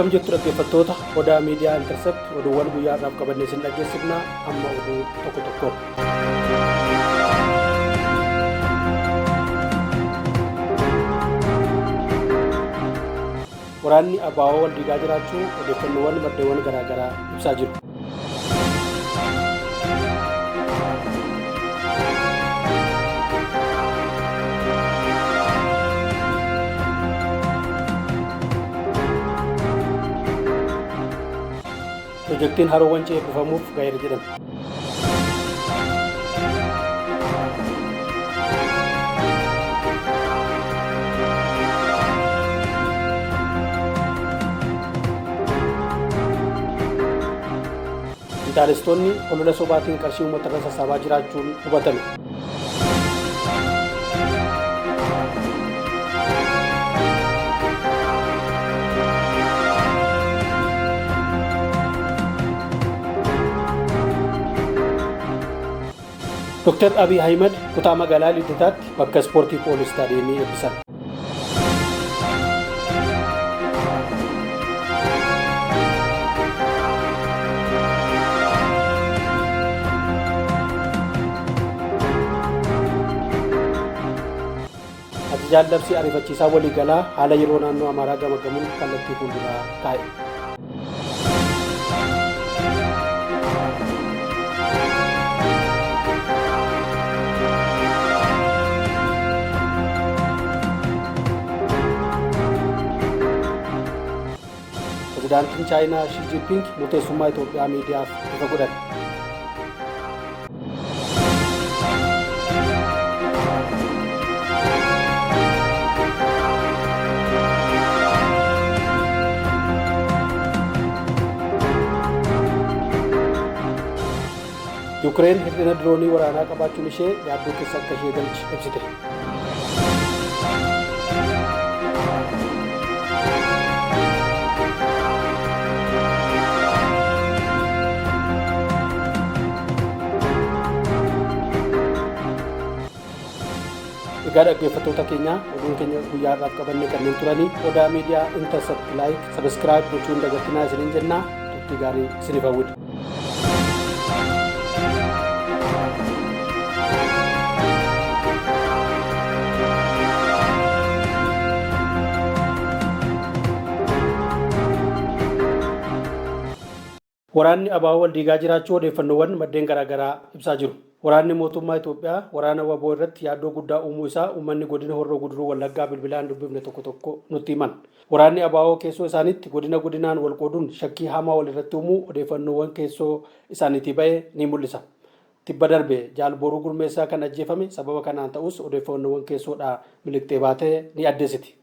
Akkam jirtu dhaggeeffattoota Odaa Miidiyaa Intercept, oduuwwan guyyaa har'aaf qabannee isin dhaggeessifna, amma oduu tokko tokko. Waraanni ABO wal diigaa jiraachuu odeeffannoowwan maddeewwan garaagaraa ibsaa jiru. Pirojektiin Haroo Wancii eebbifamuuf ga'eera jedhame. Finxaalestoonni olola sobaatiin qarshii uummatarra sassaabaa jiraachuun hubatame. Dr. Abiy Ahimad kutaa magaalaa Lidataatti bakka ispoortii poolis istaadiyeemii eebbisan. Ajajaan labsii ariifachiisaa waliigalaa haala yeroo naannoo Amaaraa gamaggamuun kallattii fuulduraa kaa'e. Pirezidaantiin Chaayinaa Shii Jinping murteessummaa Itoophiyaa miidiyaaf ifa godhan. Yukireen hir'ina diroonii waraanaa qabaachuun ishee yaaddoo keessa akka ishee galche ibsite. Egaa dhaggeeffattoota keenya, oduun keenya guyyaa har'aaf qabanne kanneen turanii. Odaa Miidiyaa Intercept like, subscribe gochuun dagatinaa isiniin jennaa, turtii gaarii isiniif hawwina. Waraanni ABO wal diigaa jiraachuu odeeffannoowwan maddeen garaagaraa ibsaa jiru. Waraanni mootummaa Itoophiyaa waraana wbo irratti yaaddoo guddaa uumuu isaa uummanni godina Horroo Guduruu Wallaggaa bilbilaan dubbifne tokko tokko nutti himan. Waraanni ABO keessoo isaaniitti godina godinaan wal qooduun shakkii hamaa wal irratti uumuu odeeffannoowwan keessoo isaaniitii ba'e ni mul'isa. Tibba darbe Jaal Boruu Gurmeessaa kan ajjeefame sababa kanaan ta'uus odeeffannoowwan keessoodhaa miliqxee baate ni addeessiti.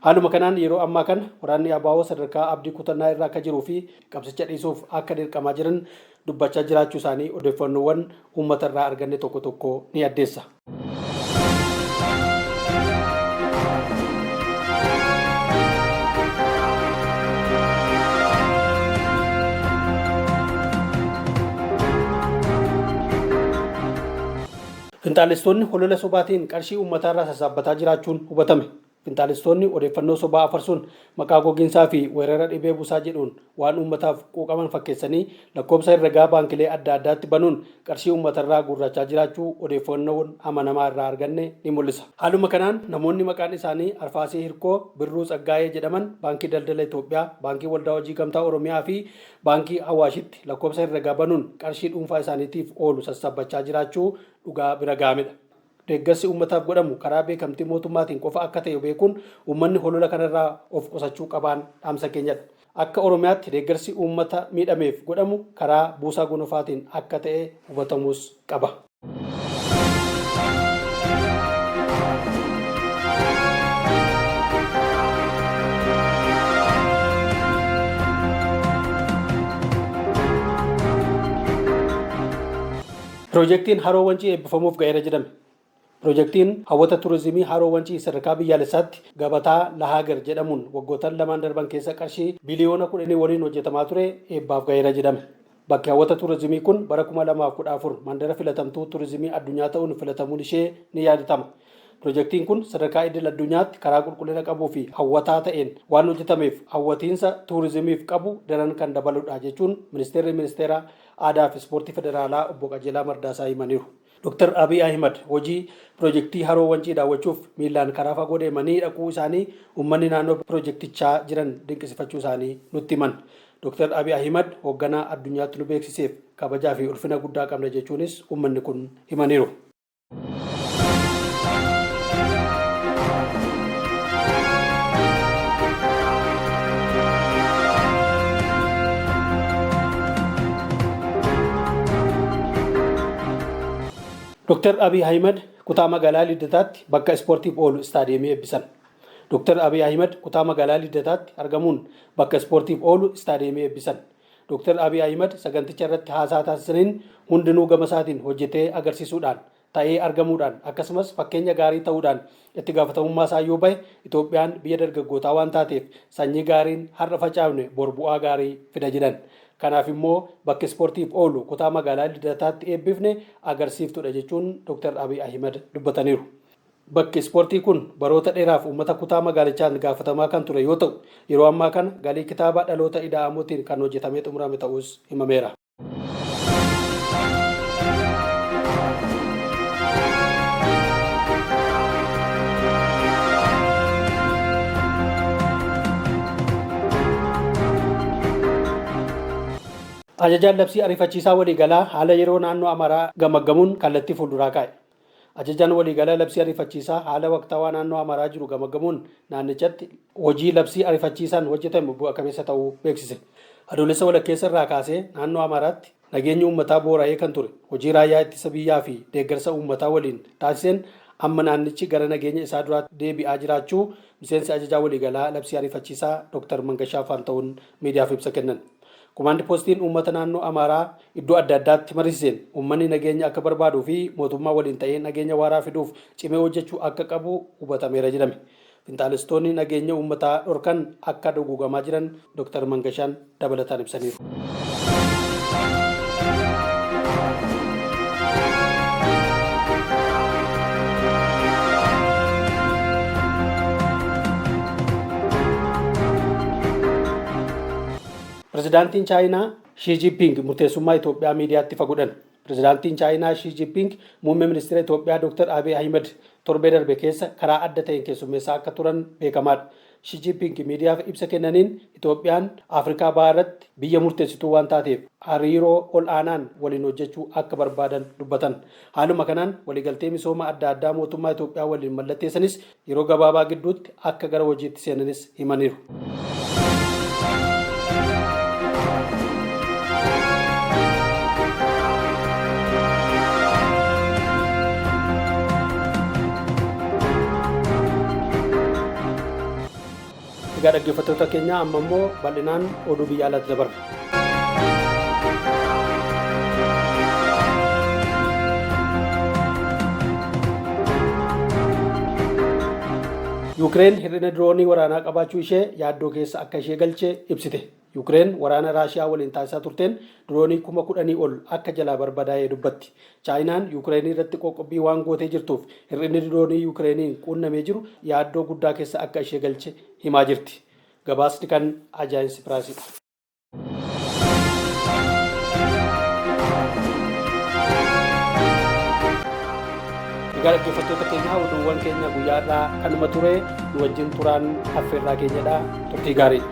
Haaluma kanaan yeroo ammaa kana waraanni ABO sadarkaa abdii kutannaa irra akka jiruu fi qabsicha dhiisuuf akka dirqamaa jiran dubbachaa jiraachuu isaanii odeeffannoowwan uummata irraa arganne tokko tokko ni addeessa. Finxaalessitoonni holola sobaatiin qarshii uummataarraa sassaabbataa jiraachuun hubatame. Finxaalestoonni odeeffannoo sobaa afarsuun maqaa gogiinsaa fi weerara dhibee busaa jedhuun waan uummataaf quuqaman fakkeessanii lakkoofsa herregaa baankilee adda addaatti banuun qarshii uummatarraa guurrachaa jiraachuu odeeffannoon amanamaa irraa arganne ni mul'isa. Haaluma kanaan namoonni maqaan isaanii Arfaasee Hirkoo, Birruu Tsaggaayee jedhaman Baankii Daldala Itoophiyaa, Baankii Waldaa Hojii Gamtaa Oromiyaa fi Baankii Awaashitti lakkoofsa herregaa banuun qarshii dhuunfaa isaaniitiif oolu sassaabbachaa jiraachuu dhugaa bira ga'amedha. Deeggarsi uummataaf godhamu karaa beekamtii mootummaatiin qofa akka ta'e beekuun uummanni holola kanarraa of qusachuu qabaan dhaamsa keenyadha. Akka Oromiyaatti deeggarsi uummata miidhameef godhamu karaa Buusaa Gonofaatiin akka ta'e hubatamuus qaba. Pirojektiin Haroo Wancii eebbifamuuf ga'eera jedhame. Pirojektiin hawwata turizimii Haroo Wancii sadarkaa biyyaalessaatti Gabataa Lahaager jedhamuun waggootan lamaan darban keessa qarshii biliyoona kudhanii waliin hojjetamaa ture eebbaaf ga'eera jedhame. Bakki hawwata turizimii kun bara 2014 mandara filatamtuu turizimii addunyaa ta'uun filatamuun ishee ni yaadatama. Pirojektiin kun sadarkaa idil addunyaatti karaa qulqullina qabuu fi hawwataa ta'een waan hojjetameef hawwatiinsa tuurizimiif qabu daran kan dabaludha jechuun ministeerri ministeera aadaa fi ispoortii federaalaa obbo Qajeelaa Mardaasaa himaniiru. Dr. Abiy Ahimad hojii pirojektii Haroo Wancii daawwachuuf miillaan karaa fagoo deemanii dhaquu isaanii uummanni naannoo pirojektichaa jiran dinqisifachuu isaanii nutti himan. Dr. Abiy Ahimad hoogganaa addunyaatti nu beeksiseef kabajaa fi ulfina guddaa qabna jechuunis uummanni kun himaniiru. Dr. Abiy Ahimad kutaa magaalaa Lidataatti bakka ispoortiif oolu istaadiyeemii eebbisan. Dr. Abiy Ahimad kutaa magaalaa Lidataatti argamuun bakka ispoortiif oolu istaadiyeemii eebbisan. Dr. Abiy Ahimad saganticha irratti haasaa taasisaniin hundinuu gama isaatiin hojjetee agarsiisuudhaan ta'ee argamuudhaan akkasumas fakkeenya gaarii ta'uudhaan itti gaafatamummaa isaa yoo bahe Itoophiyaan biyya dargaggootaa waan taateef sanyii gaariin har'a facaafne bor bu'aa gaarii fida jedhan. Kanaaf immoo bakki ispoortiif oolu kutaa magaalaa Lidataatti eebbifne agarsiiftuudha jechuun Dr. Abiy Ahimad dubbataniiru. Bakki ispoortii kun baroota dheeraaf uummata kutaa magaalichaan gaafatamaa kan ture yoo ta'u, yeroo ammaa kana galii kitaaba dhaloota ida'amuutiin kan hojjetamee xumurame ta'us himameera. Ajajaan labsii ariifachiisaa waliigalaa haala yeroo naannoo Amaaraa gamaggamuun kallattii fuulduraa kaa'e. Ajajaan waliigalaa labsii ariifachiisaa haala waqtaawaa naannoo Amaaraa jiru gamaggamuun naannichatti hojii labsii ariifachiisaan hojjetame bu'a qabeessa ta'uu beeksise. Adoolessa walakkeessa irraa kaasee naannoo Amaaraatti nageenyi uummataa boora'ee kan ture hojii raayyaa ittisa biyyaa fi deeggarsa uummataa waliin taasiseen amma naannichi gara nageenya isaa duraatti deebi'aa jiraachuu miseensi ajajaa waliigalaa labsii ariifachiisaa Dr. Mangashaa Faanta'uun miidiyaaf ibsa kennan. Komaandi poostiin uummata naannoo Amaaraa iddoo adda addaatti mariisiseen uummanni nageenya akka barbaaduu fi mootummaa waliin ta'ee nageenya waaraa fiduuf cimee hojjechuu akka qabu hubatameera jedhame. Finxaalistoonni nageenya uummataa dhorkan akka duguugamaa jiran Dr. Mangashaan dabalataan ibsaniiru. Pirezidaantiin Chaayinaa Shii Jinping murteessummaa Itoophiyaa miidiyaatti ifa godhan. Pirezidaantiin Chaayinaa Shii Jinping muummee ministeera Itoophiyaa Dr. Abiy Ahimad torbee darbe keessa karaa adda ta'een keessummeessaa akka turan beekamaadha. Shii Jinping miidiyaaf ibsa kennaniin Itoophiyaan Afrikaa Bahaa irratti biyya murteessituu waan taateef hariiroo ol aanaan waliin hojjechuu akka barbaadan dubbatan. Haaluma kanaan waliigaltee misooma adda addaa mootummaa Itoophiyaa waliin mallatteessanis yeroo gabaabaa gidduutti akka gara hojiitti seenanis himaniiru. Egaa dhaggeeffattoota keenya amma immoo bal'inaan oduu biyya alaatti dabarra. Yuukireen hir'ina diroonii waraanaa qabaachuu ishee yaaddoo keessa akka ishee galche ibsite. Yuukireen waraana Raashiyaa waliin taasisaa turteen diroonii 10,000 ol akka jalaa barbadaa'ee dubbatti. Chaayinaan Yuukireenii irratti qoqqobbii waan gootee jirtuuf hir'inni diroonii Yuukireeniin quunnamee jiru yaaddoo guddaa keessa akka ishee galche himaa jirti. Gabaasni kan Ajaayinsi Piraasidha. Egaa dhaggeeffattoota keenya oduuwwan keenya guyyaa irraa kanuma ture nu wajjin turaan affeerraa keenyadha turtii gaarii.